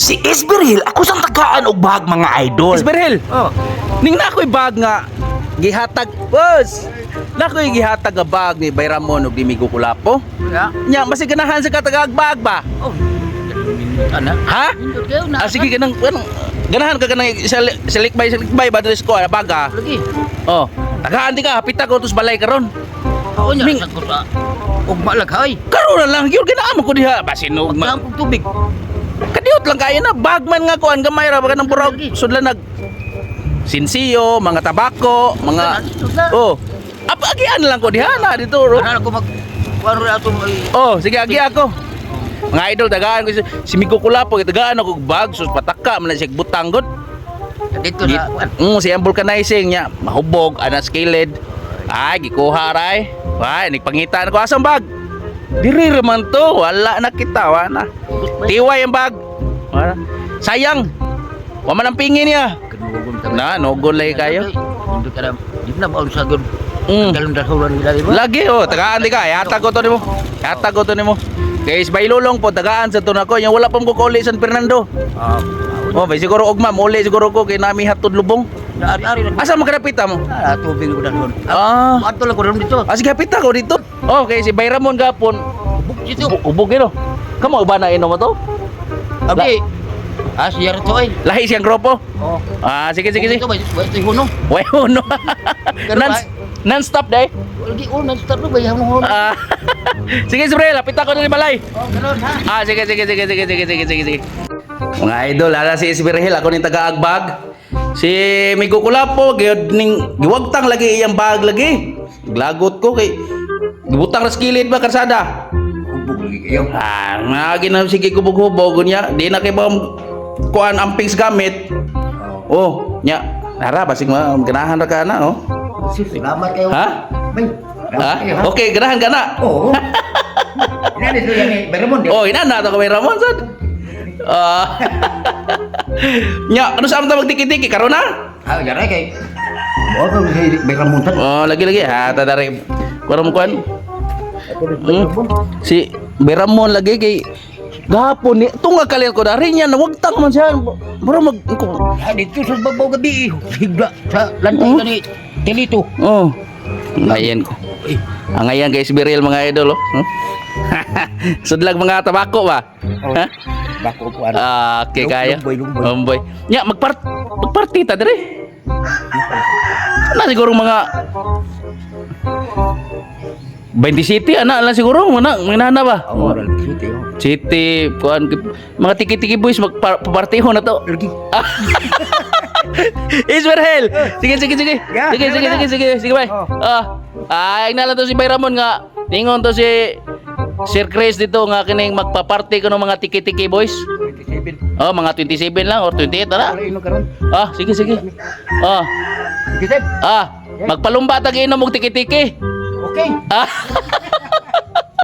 Si Isberhil ako sang tagaan og bag, mga idol. Isberhil. Oh. Ning na ako'y bag nga gihatag, boss. Na ako'y gihatag nga bag ni Bayramon og ni Migo Kulapo. Ya. Nya masig ganahan sa katagaag bag ba? Oh. Ana. Ha? Nindot kayo na. Ah, sige, ganang ganang ganahan ka kanang sa likbay ba dito ko bag ah. Lagi. Oh, tagaan di ka, hapita ko tos balay karon. Ako niya Ming- sa ko sa ugma laghay. Karon na lang gyud ganahan ko diha. Basin og ma- Magdam kog tubig. Kadiot lang kayo na bagman nga kuan gamay ra ba kanang burog sudlan nag sinsiyo, mga tabako, mga Oh. Apa agian lang ko diha na dito ro. Ana ko mag kuan ra atong ay Oh, sige, agi ako. Mga idol, tagaan ko si Migo Kulapo, tagaan ako og bag sus pataka man na siya butang gud. Dito sa kuan. Si ang vulcanizing niya, mahubog, ana skilled. Ay, gikuha ray. Ay, nagpangita na ko asang bag. Diri ra man to, wala na kita, wala na. Tiway ang bag. Wala. Sayang. Wa man ang pingi niya. Na, nugol lagi kayo. Nindot ka na. Di na maun sa gud. Dalon dalon nila, di ba? Lagi oh, tagaan di ka. Yatag ko to nimo. Yatag ko to nimo. Kay Isbay Lulong po tagaan sa to nako. Yung wala pa mo ko San Fernando. Ah, Oh, bay siguro ugma muli siguro ko kay nami hatod lubong. ari ari. Asa man kadapita mo? Ah, tubig ko dalon. Ah. Ato lang ko ron dito. Ah, sige, hapita ko dito. Oh, kay si Bayramon gapon. Buk dito. Ubog gino. Kamo uban na inom mo to? Abi. Ah, siya to ay. Lahi siyang grupo. Oh. Ah, sige sige sige. Ito ba, ito huno. Way uno. Pero Non non-stop day. Lagi oh, non-stop ba yung huno. Ah. Sige, Isabel, hapita ko na ni balay. Oh, ganun ha. Ah, sige, sige, sige, sige, sige, sige, sige, sige. Mga idol, ala si Isbirhil, ako ning taga-agbag. Si Migo Kulapo, gyud ning giwagtang lagi iyang bag lagi. Glagot ko kay gibutang ra sa kilid ba karsada. Hubog lagi kayo. Ah, nga na sige kubog-hubog nya, di na kay ba kuan amping sa gamit. Oh, nya, nara basig ma ganahan ra ka na, oh. Salamat kayo. Ha? Bay. Ha? Okay, ganahan ka na. Oo. Inani to yan eh. Bayramon. Oh, inana to kami Ramon sad. Ah. Nya, ano sa amta magtiki-tiki karon na? Ah, jaray kay. Mo ko si Bayramon sad. Oh, lagi lagi ha, tadari. Kuan mo kuan. Si Beramon lagi kay gahapon ni tunga kalil ko dari niya nawagtang man siya. Mura mag Ah, dito sa babaw gabi. Higla sa lantay kani Telito. Oh. Ngayon ko. Eh, Ang ngayon kay Biril, mga idol oh. Huh? Sudlag mga tabako ba? Oh. Ha? Bako ko ano. Ah, okay kaya. Lumboy, lumboy. Lumboy. Nya magparty ta dire. Na siguro mga 20 City ana lang siguro mana mga ba? Oh, city oh. City kuan mga tiki-tiki boys magpartiho na to. Lagi. Israel. Sige sige sige. Yeah, Sige sige yeah. sige sige sige bye. Oh. Ah, ay na lang to si Bayramon nga ningon to si Sir Chris dito nga kining magpaparty ko ng mga tiki-tiki boys. 27. Oh, mga 27 lang or 28 na. Wala ino karon. Ah, sige sige. Ah, Sige, sir. ah, magpalumba tag inom og tiki-tiki. Okay. Ah.